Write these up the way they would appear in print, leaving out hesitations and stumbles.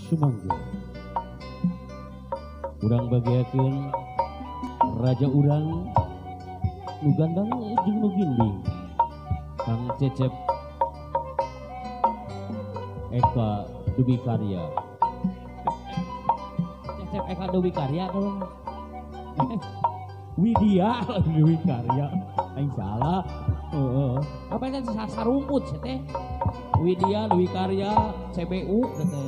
Sumangga. Urang bagiakeun raja urang nu gandang jeung nu ginding. Kang Cecep Eka Dwi Karya. Cecep Eka Dwi Karya dong. Widya Dwi Karya. Aing salah. Apa itu sarumput sih teh? Widya Dwi Karya CBU gitu.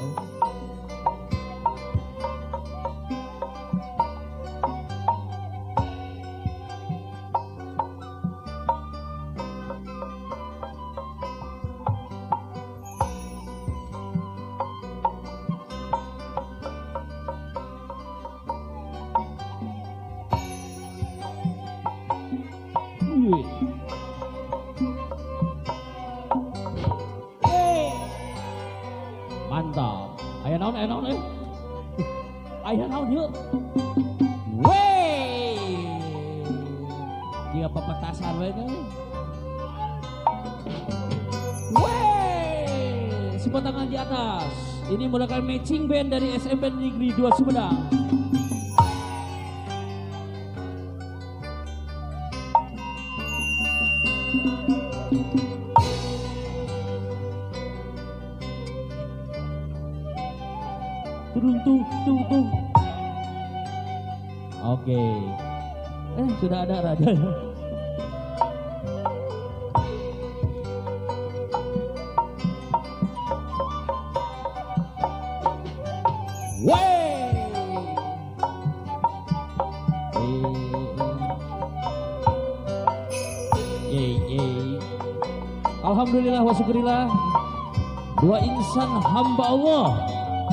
Mantap. Aya naon eh. Aya naon ieu. Wey. Dia pepetasan we teh. Wey. Semua tangan di atas. Ini merupakan matching band dari SMP Negeri 2 Sumedang. Tung tung tung. Oke. Sudah ada raja. Wey. Alhamdulillah wa syukurillah. Dua insan hamba Allah.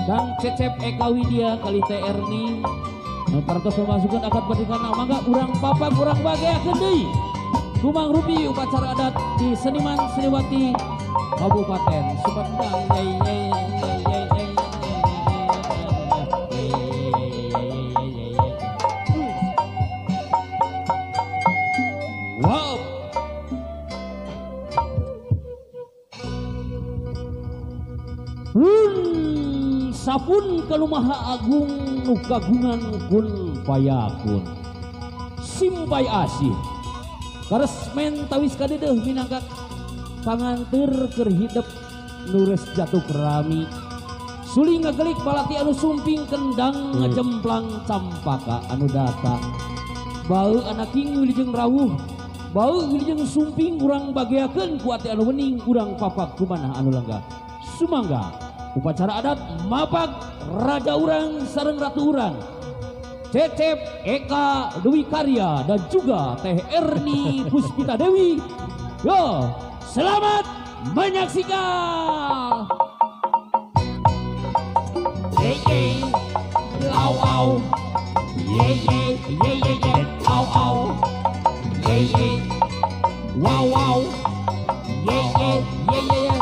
Kang Cecep Eka Widya kali Teh Erni nu parantos memasukkan akad pernikahan mangga urang papak urang bageakeun deui kumang rupi upacara adat di seniman seniwati Kabupaten Sumedang. Wow. Sapun kalumaha agung nu kagungan kun payakun simpai asih karesmen tawis kadedeuh minangka panganteur keur hidep nu geus jatuh rami suli ngagelik palati anu sumping kendang ngajemplang campaka anu datang bau anaking wilujeng rawuh bau wilujeng sumping urang bageakeun ku ati anu wening urang papak kumanah anu langga. Sumangga upacara adat mapak raja urang sareng ratu urang Cecep Eka Dwi Karya dan juga Teh Erni Puspita Dewi. Yo, selamat menyaksikan. Ye ye, au au, ye ye ye ye ye, au au, ye ye, wow wow, ye ye ye ye ye.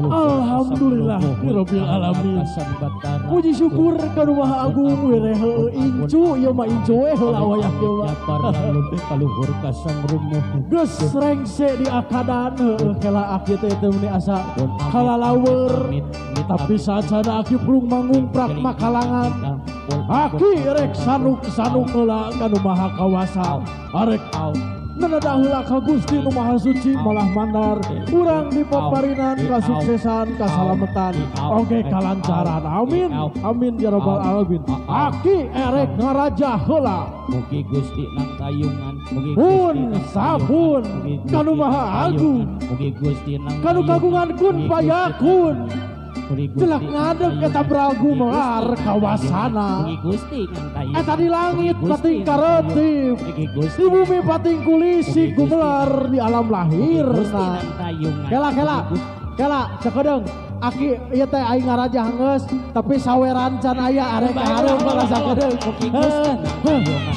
Alhamdulillah rabbil alamin. Puji syukur ka Nu Maha Agung we heueuh incu ieu mah incu we heula wayah ieu mah. Geus rengse di akadan heueuh kela aki teh teu meuni asa kalalaweur tapi sacana aki pulung mangungprak makalangan. Aki rek sanuk-sanuk heula ka Nu Maha Kawasa. Arek nanadah heula ka Gusti Nu Maha Suci malah mandar urang dipaparinan kasuksesan kasalametan oge kalancaran. Amin amin ya rabbal alamin. Aki erek ngaraja heula mugi Gusti nang tayungan mugi pun sabun ka Nu Maha Agung mugi Gusti nang kanu kagungan kun payakun. Jelak ngadeg eta bragu melar kawasana. Eta di langit pating karetip, di bumi pating kulisi gumelar di alam lahir. Kela kela kela sakedeung aki ieu teh aing ngarajah geus tapi saweran can aya arek hareup malah sakedeung. Hop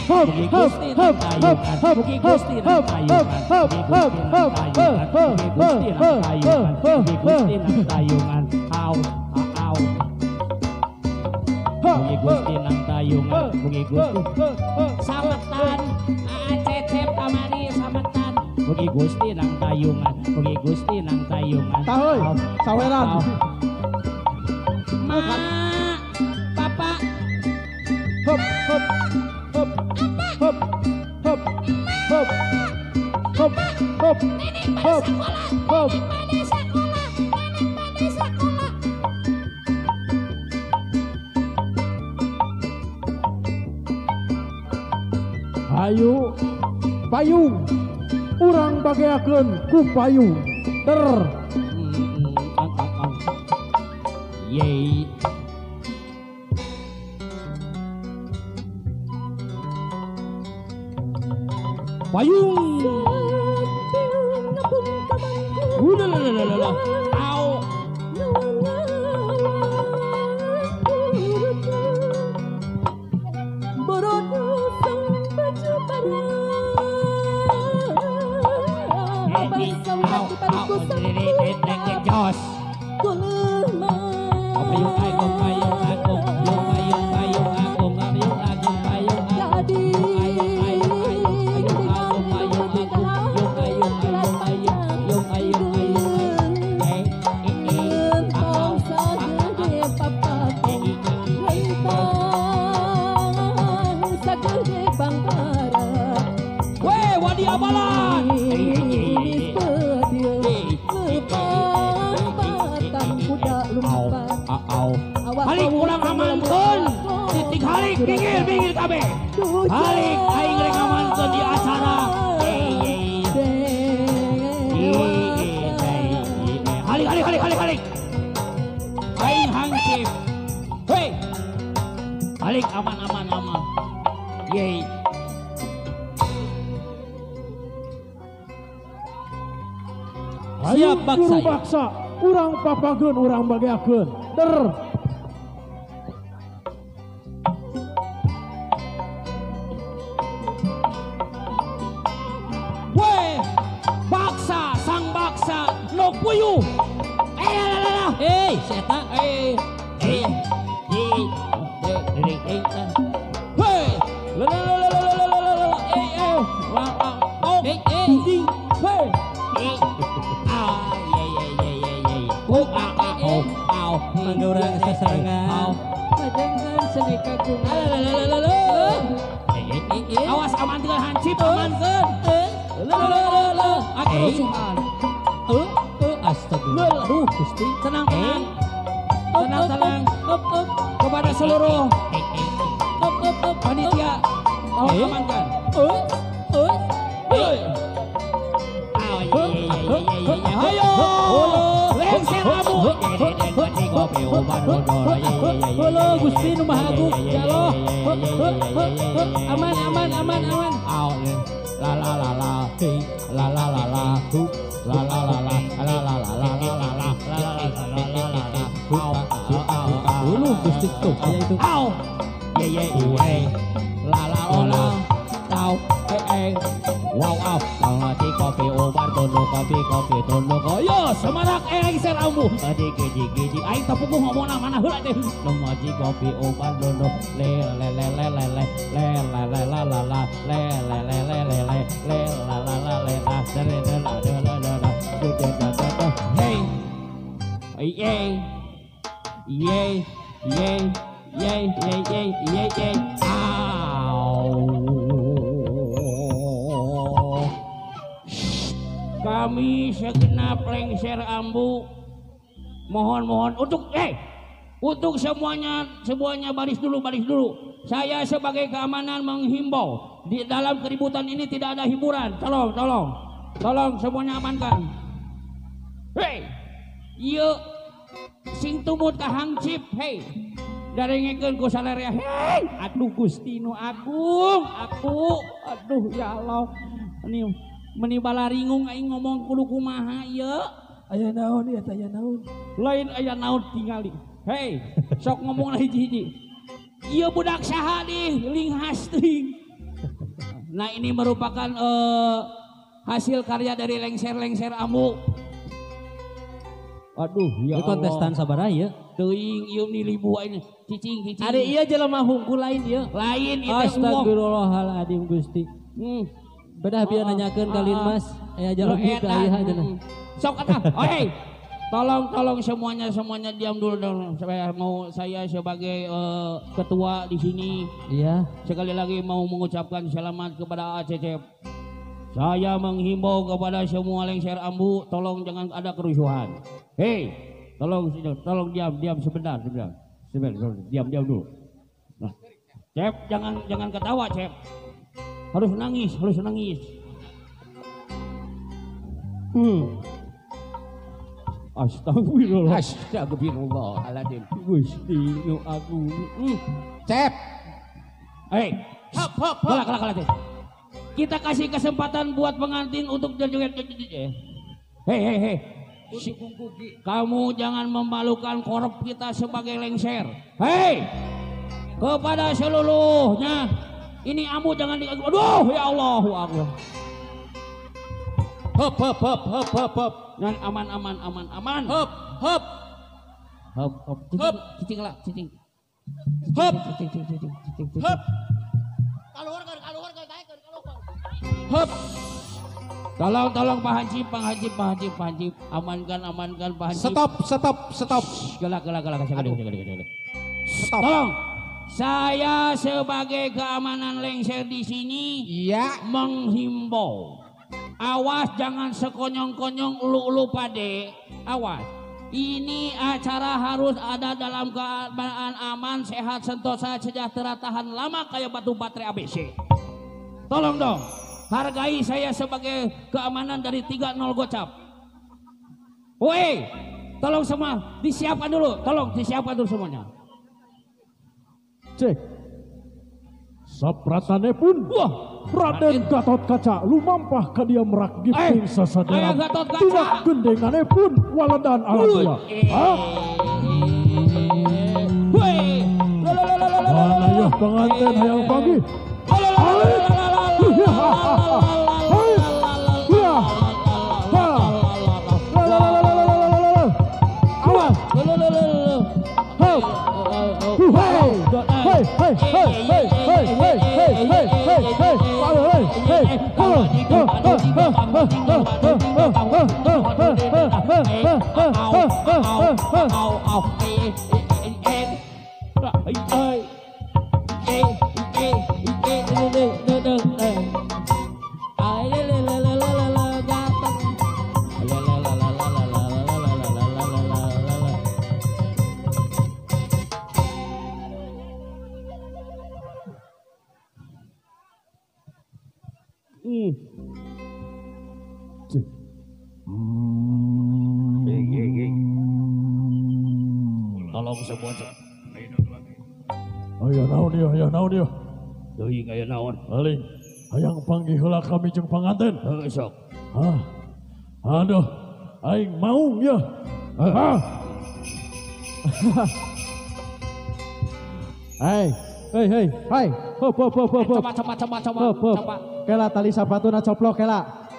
hop hop hop hop hop hop hop hop hop hop hop hop hop hop. Au au Mugi Gusti nang tayungan, mugi Gusti sametan, cecep kamari sametan, mugi Gusti nang tayungan, mugi Gusti nang tayungan. Tahoy, saweran. Ma, papa, hop hop hop hop hop hop hop hop hop hop. Ayo payung urang bageakeun ku payung ter yey payung udah au jos. Weh, wadi abalan. Halik urang amankeun, titik halik pinggir pinggir kabeh. Halik aing rek amankeun di acara. Halik halik halik halik halik. Aing hangsip. Hei. Halik aman aman aman. Yeay. Siap baksa. Baksa urang papageun urang bageakeun. Der. Weh, baksa sang baksa nok puyuh. Eh, si eta eh eh eh eh eh. Weh, la la la la la la la la eh eh wah ah oh eh eh weh. Ah ye ye ye ye ye. Oh ah ah oh au. Mangga urang sasarengan. Majengkeun seni kagungan. La la la la. Awas amankeun hansip amankeun. La la la la. Kerusuhan. Astagfirullah. Aduh Gusti, tenang tenang. Tenang tenang. Kepada seluruh panitia tolong amankan. Ayo, lengser abu. Halo Gusti nu Maha Agung, jaloh. Aman aman aman aman. La la la la, la la la la, la la la la, la la la la la la la la la la la. Au au au. Uluh Gusti tuh aya itu. Au. Ye ye ye. La la la. Tau eh eh. Wow wow. Kopi kopi obar tono kopi kopi tono koyo semarak lengser ambu. Digi digi di aing tepuguh ngomongna mana heula teh. Nomoji kopi obar tono le le le le le le le le le la la la le le le le le le le la la la le la le le la le la la la de da da da. Hey. Yey. Yey yey yey yey yey yey yey. Kami segenap lengser ambu mohon-mohon untuk untuk semuanya semuanya baris dulu baris dulu. Saya sebagai keamanan menghimbau di dalam keributan ini tidak ada hiburan. Tolong tolong tolong semuanya amankan. Hei, yuk Sing tumut ka hangcip, hei. Darengekeun ku salarea, hei. Aduh Gusti nu agung, aku aduh ya Allah. Ini meni balaringung aing ngomong kudu kumaha ieu. Aya naon ieu teh, aya naon? Lain aya naon tingali. Hei, sok ngomongna hiji-hiji. Ieu budak saha dih, linghas teuing. Nah, ini merupakan hasil karya dari lengser-lengser ambu. Aduh, ya Ieu kontestan Allah. sabaraha ieu? Teuing ieu ni libu aing. Cicing, cicing. Ari ieu jelema hungkul lain ieu. Lain ieu teh uang. Astagfirullahaladzim Gusti. Bedah bieu nanyakeun ka Linmas, aya jalmi teh aya cenah. Sok atuh. Oi. Tolong tolong semuanya semuanya diam dulu dong. Saya mau saya sebagai ketua di sini. Iya. Sekali lagi mau mengucapkan selamat kepada ACC. Saya menghimbau kepada semua lengser ambu, tolong jangan ada kerusuhan. Hei, tolong tolong diam diam sebentar sebentar. Sebentar, diam diam dulu. Nah, Cep, jangan jangan ketawa, Cep. Harus nangis, harus nangis. Astagfirullah. Astagfirullahaladzim. Gusti nu agung. Cep. Hei, Hop hop hop. Kalah, kalah, kalah. Kita kasih kesempatan buat pengantin untuk joget. Hei, hei, hei. Kamu jangan memalukan korup kita sebagai lengser. Hei, kepada seluruhnya. Ini ambu jangan di. Aduh, ya Allah, Allah. Hop hop hop hop hop hop. Dan aman aman aman aman. Hop hop. Hop hop. Cicing, cicing lah, cicing. Hop. Cicing, cicing, cicing, cicing, cicing. Hop. Hop. Tolong tolong Pak Haji, Pak Haji, Pak Haji, Pak Haji, amankan amankan Pak Haji. Stop stop stop. Gelak gelak gelak gelak gelak gelak. Stop. Tolong. Saya sebagai keamanan lengser di sini iya menghimbau. Awas jangan sekonyong-konyong ulu-ulu pade. Awas. Ini acara harus ada dalam keadaan aman, sehat, sentosa, sejahtera, tahan lama kayak batu baterai ABC. Tolong dong, hargai saya sebagai keamanan dari 30 gocap. Woi, tolong semua disiapkan dulu, tolong disiapkan dulu semuanya. Cek. Sapratane pun wah, Raden Gatot Kaca lumampah ka dia merak gipting sasadaran. Tidak gendengane pun waledan alam dua. Mana ya pengantin hayang pagi. Awas. Hey, hey, hey, hey, hey, hey, hey, hey, hey, hey, hey, Tolong semua. Ayo naon ieu, ayo naon ieu. Teuing aya naon. Paling hayang panggih heula kami jeung panganten. Heuh sok. Hah. Aduh, aing maung ya. Hah. Hai, hei hei, hai. Hop hop hop hop. Coba coba coba coba. Coba. Kela tali sapatuna coplok kela.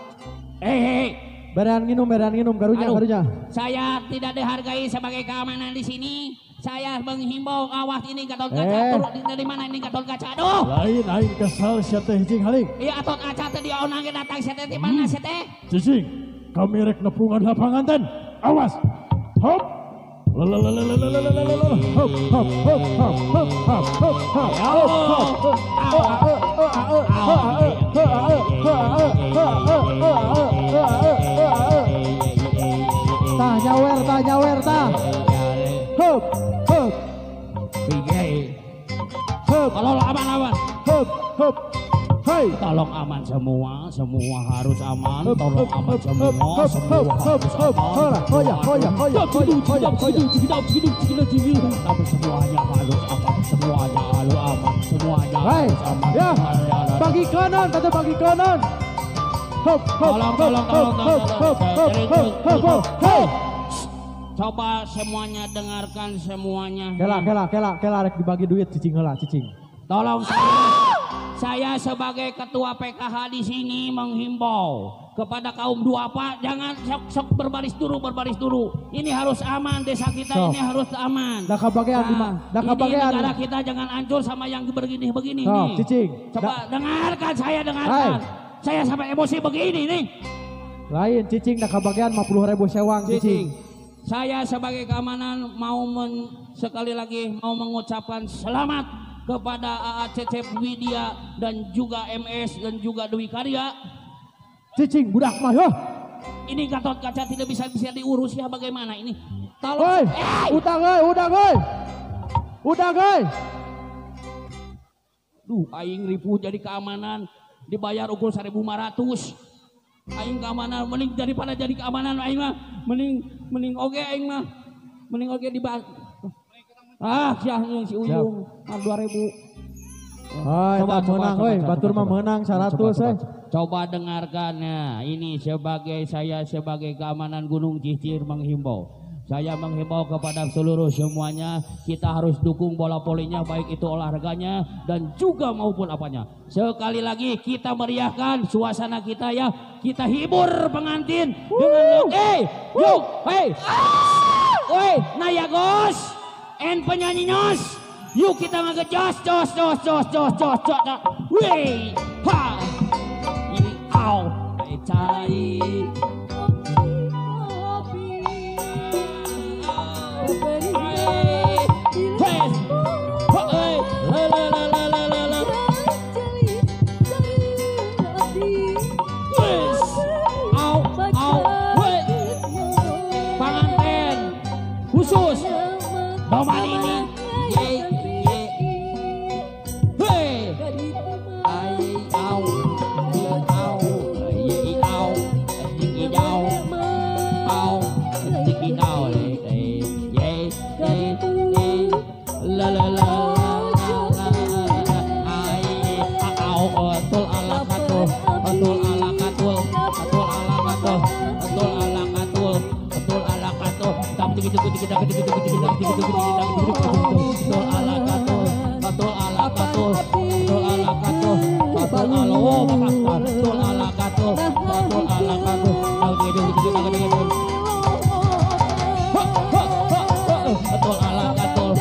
Hei. Berean nginum karunya. Aduh, karunya. Saya tidak dihargai sebagai keamanan di sini. Saya menghimbau awas ini Gatot Kaca. Turun dari mana ini Gatot Kaca? Aduh. Lain aing kesal sia teh cicing haling. Iya Gatot Kaca teh dia onang datang sia teh di mana sia teh? Cicing, kami rek nepungan lapangan ten. Awas. Hop. Hop hop hop hop hop hop hop hop hop. Tah nyawer tah. Hop hop. Hop. Kalau aman aman. Hop hop. Hai. Hey. Tolong aman semua, semua harus aman. Tolong aman semua, semua harus aman. Tapi semuanya harus aman, semuanya harus aman, semuanya harus aman. Ya, bagi kanan, kata bagi kanan. Hop, hop, tolong, hop, tolong, hop, tolong, hop, hop, hop, hop, hop. Coba semuanya dengarkan semuanya. Kela, kela, kela, kela rek dibagi duit cicing heula, cicing. Tolong saya sebagai ketua PKH di sini menghimbau kepada kaum duafa jangan sok-sok berbaris dulu, berbaris dulu. Ini harus aman desa kita, so. Ini harus aman. Dah kabagean di mana? Dah kabagean. Negara kita jangan hancur sama yang begini-begini so, nih. Cicing. Coba dengarkan saya, dengarkan. Hai. Saya sampai emosi begini nih. Lain cicing dah kabagean 50.000 sewang cicing. Saya sebagai keamanan mau sekali lagi mau mengucapkan selamat kepada AA Cecep Widya dan juga MS dan juga Dwi Karya. Cicing budak mah yo. Ini Gatot Kaca tidak bisa diurus ya, bagaimana ini? Tolong. Oi, utang euy, udang euy. Udang euy. Duh, aing ripuh jadi keamanan dibayar ukur 1.500. Aing keamanan mending daripada jadi keamanan aing mah mending oge aing mah mending oge dibahas. Ah, siah si Uyung 2.000. Hai, coba menang euy, batur mah menang 100 euy. Coba dengarkan ya, ini sebagai saya sebagai keamanan Gunung Cicir menghimbau. Saya menghimbau kepada seluruh semuanya, kita harus dukung bola volinya baik itu olahraganya dan juga maupun apanya. Sekali lagi kita meriahkan suasana kita ya, kita hibur pengantin dengan yuk, hey, oi, Nayagos, and penyanyi nyos, yuk kita ngegejos, jos, jos, jos, jos, jos, jos, wih, ha, au, cai. Pengantin khusus momen ini. Ye ye hei ai au au ye au ye au au ye au ye ye la la la ai au tul ala katul tul ala katul tul ala katul tul ala katul tul ala katul tam tiki tiki tiki tiki tiki tiki tiki tiki tiki tul ala katul tul ala katul tul ala katul tul ala oh bapak tul ala katul tul ala katul tam tiki tiki tiki tiki tul ala katul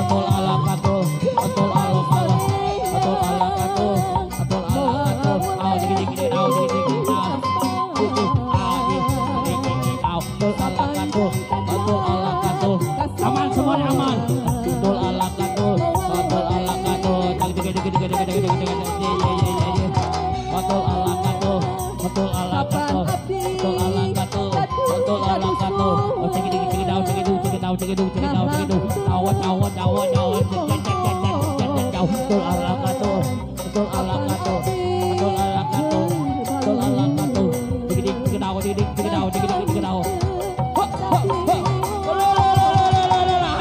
tul ala katul tul ala katul tul ala katul tul ala katul au tiki tiki au tiki tiki au tul ala katul tul ala katul aman semuanya aman tul ala katul tul ala katul tiki tiki tiki tiki tiki tiki ye ye ye ye tul ala katul tul ala katul tul ala katul tul ala katul tiki tiki tiki au tiki tiki au tiki tiki au tiki au au au au tul ala katul tul ala katul tul ala katul tul ala katul tiki tiki au tiki tiki au tiki tiki au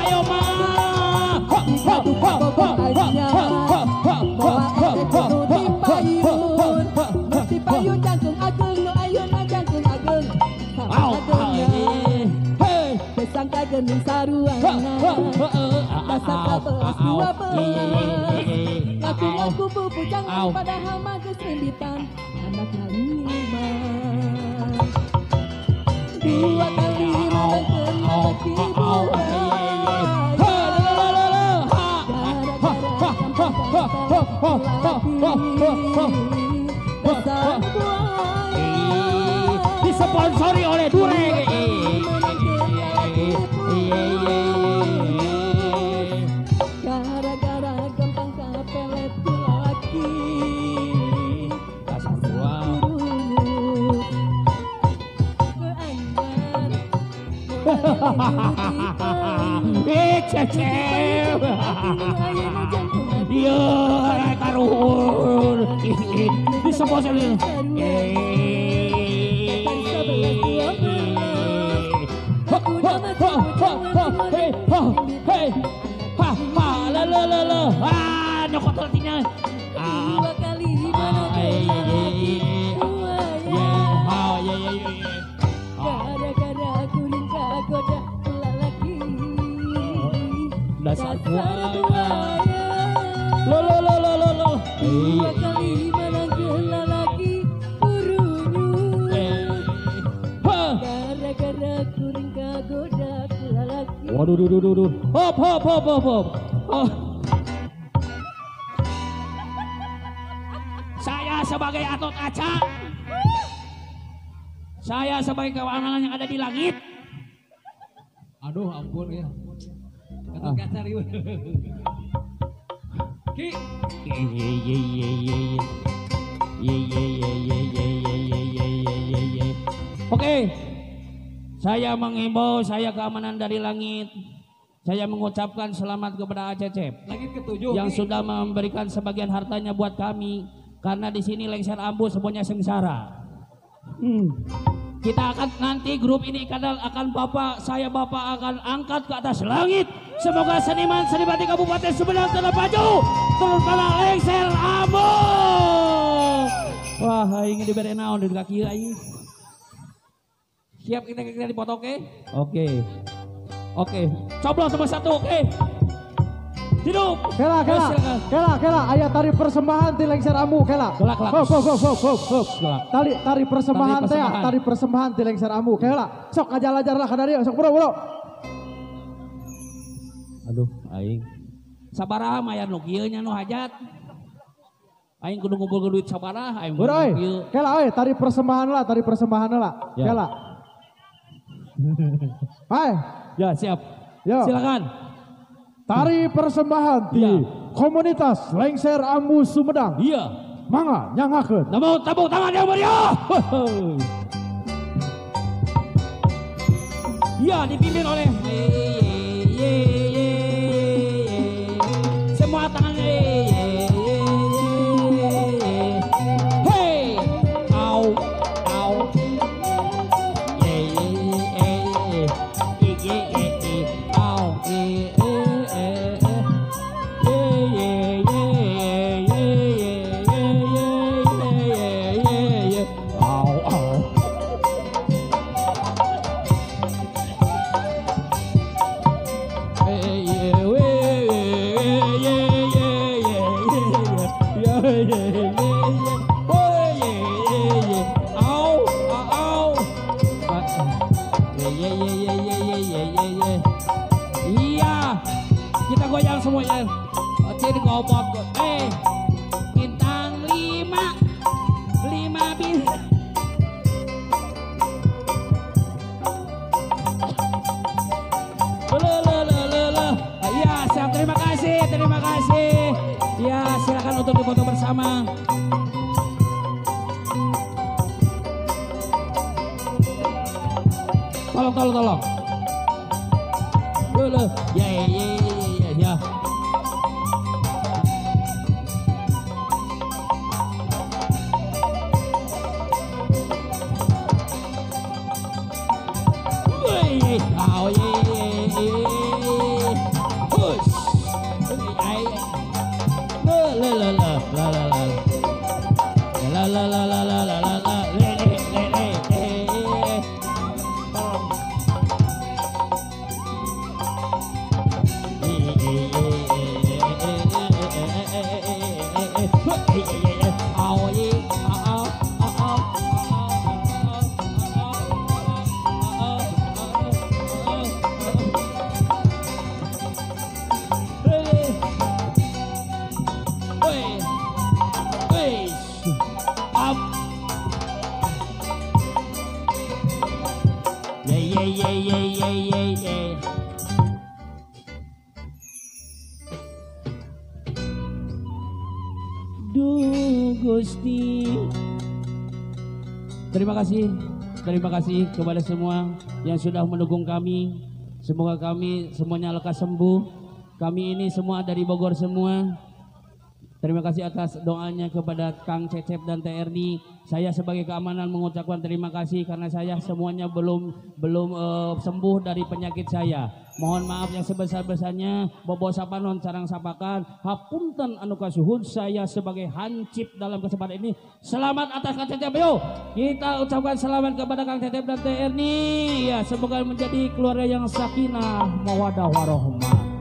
ayo ma Gening saruana dasar kabelas dua belas ngaku-ngaku bubujangan padahal mah geus rimbitan anak lima dua kali menangkeun beki buaya disponsori oleh Dureng. Gara-gara gampang kapelet laki Cecep. Iya, karuhun. Di semua sini. Hei, hei, ha, ha, la la la la, ah, nyokot hatinya. Dua kali mana gara-gara kuring kagoda lalaki. Dasar buaya. Lo lo lo lo lo lo. Dua kali menangkeh lalaki kurunyut. Gara-gara kuring kagoda lalaki. Waduh, duh, duh, duh, duh. Hop, hop, hop, hop, hop. Oh. Saya sebagai Atot Aca, saya sebagai keamanan yang ada di langit. Aduh, ampun ya. Gatot Kaca riuh. Ki. Ye ye ye ye ye. Ye ye ye ye ye ye ye ye ye. Oke. Saya menghimbau, saya keamanan dari langit. Saya mengucapkan selamat kepada Acecep. Langit ketujuh yang sudah memberikan sebagian hartanya buat kami. Karena di sini Lengser Ambu semuanya sengsara. Kita akan nanti grup ini akan bapak, saya bapak akan angkat ke atas langit. Semoga seniman senibati Kabupaten Sumedang tetap maju, terutama Lengser Ambu. Wah, ini diberi naon di kaki aing. Siap kita dipoto, oke? Oke. Oke, coblos nomor 1, oke. Hidup. Kela, kela, kela, kela. Aya tari persembahan ti Lengser Ambu, kela. Kela, kela. Hop, hop, hop, hop, hop. Tari, tari persembahan teh, tari persembahan ti Lengser Ambu, kela. Sok ajar-ajar lah kana dieu, sok bro, bro. Aduh, aing. Sabaraha mayar nu kieu nya nu hajat. Aing kudu ngumpulkeun duit sabaraha aing. Bro, kela euy, tari persembahan lah, tari persembahan lah. Kela. Hai. Ya, siap. Yo. Silakan. Tari persembahan di komunitas Lengser Ambu Sumedang. Iya. Mangga nyangakeun. Tepuk tepuk tangan yang meriah. Iya, dipimpin oleh semua tangan. Hey, au au. Iya, kita goyang semuanya. Oke, digobok. Bintang 5, 5 bintang. Iya, siap. Terima kasih, terima kasih. Ya, silakan untuk difoto bersama. Tolong, tolong, tolong. Loh, ya, ya, ya, ya. Wih, oh, ye, hush, ai, la la la la la la la la la la la la la la, le le le le. Duh Gusti. Terima kasih kepada semua yang sudah mendukung kami. Semoga kami semuanya lekas sembuh. Kami ini semua dari Bogor semua. Terima kasih atas doanya kepada Kang Cecep dan Teh Erni. Saya sebagai keamanan mengucapkan terima kasih karena saya semuanya belum sembuh dari penyakit saya. Mohon maaf yang sebesar-besarnya. Bobo sapanon sarang sapakan. Hapunten anu kasuhun, saya sebagai hansip dalam kesempatan ini. Selamat atas Kang Cecep, yo. Kita ucapkan selamat kepada Kang Cecep dan Teh Erni. Ya, semoga menjadi keluarga yang sakinah, mawadah warohmah.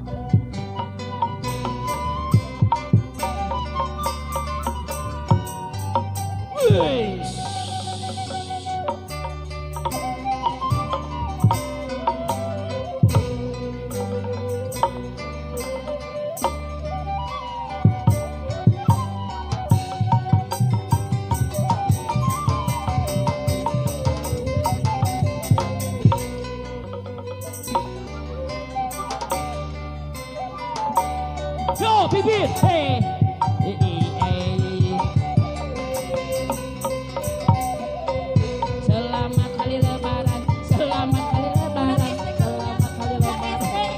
Yo, pipit, hey. Selamat hari lebaran, selamat hari lebaran, selamat hari lebaran.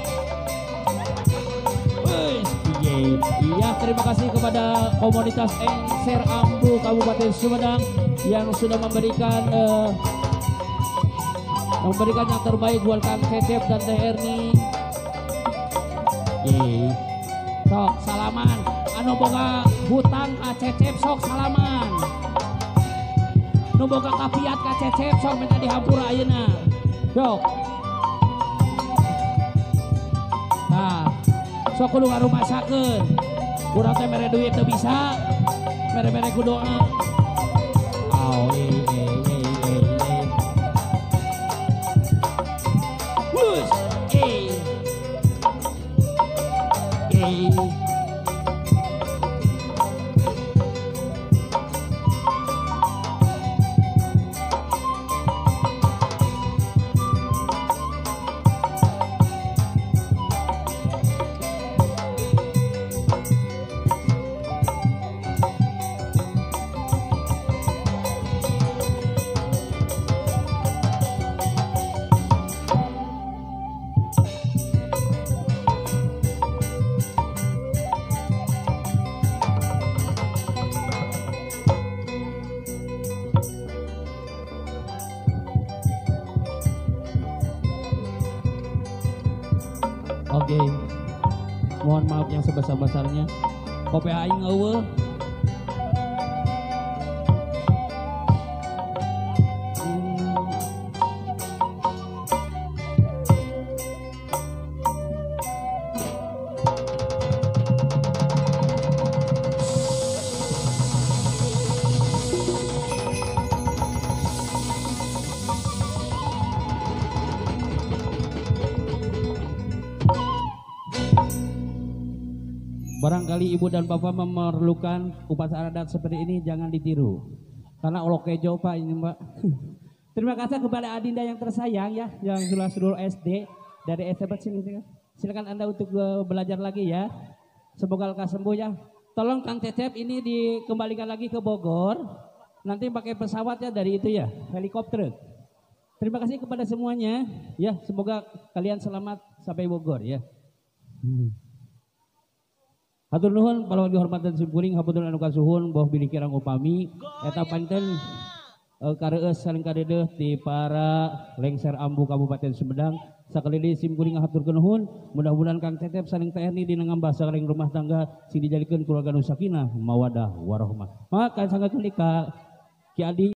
Iya, terima kasih kepada komunitas Engser Ambu Kabupaten Sumedang yang sudah memberikan yang terbaik buat Kang Cecep dan Teh Erni. Sok salaman, anu boga hutang ka Cecep sok salaman. Nu boga kapiat ka Cecep sok minta dihampura ayeuna. Sok. Nah, sok kudu ngarumasakeun. Urang teh mere duit teu bisa, mere-mere ku doa. Aw, Wus, Oke, mohon maaf yang sebesar-besarnya. Kopi aing eueuh. Barangkali ibu dan bapak memerlukan upacara adat seperti ini, jangan ditiru. Karena olok kejo pak ini mbak. Terima kasih kepada Adinda yang tersayang ya, yang sudah seluruh SD dari SMP sini. Silakan Anda untuk belajar lagi ya. Semoga lekas sembuh ya. Tolong Kang Cecep ini dikembalikan lagi ke Bogor. Nanti pakai pesawat ya dari itu ya, helikopter. Terima kasih kepada semuanya ya. Semoga kalian selamat sampai Bogor ya. Hatur nuhun para wargi hormatan simkuring hapunten anu kasuhun boh bilih kirang upami eta panten kareueus saling kadeudeuh ti para lengser Ambu Kabupaten Sumedang sakali deui simkuring haturkeun nuhun mudah-mudahan Kang Cecep saling Teh Erni dina ngambah saling rumah tangga sing dijadikeun keluarga nu sakinah mawadah warahmah. Maka sanggakeun ka Ki Adi.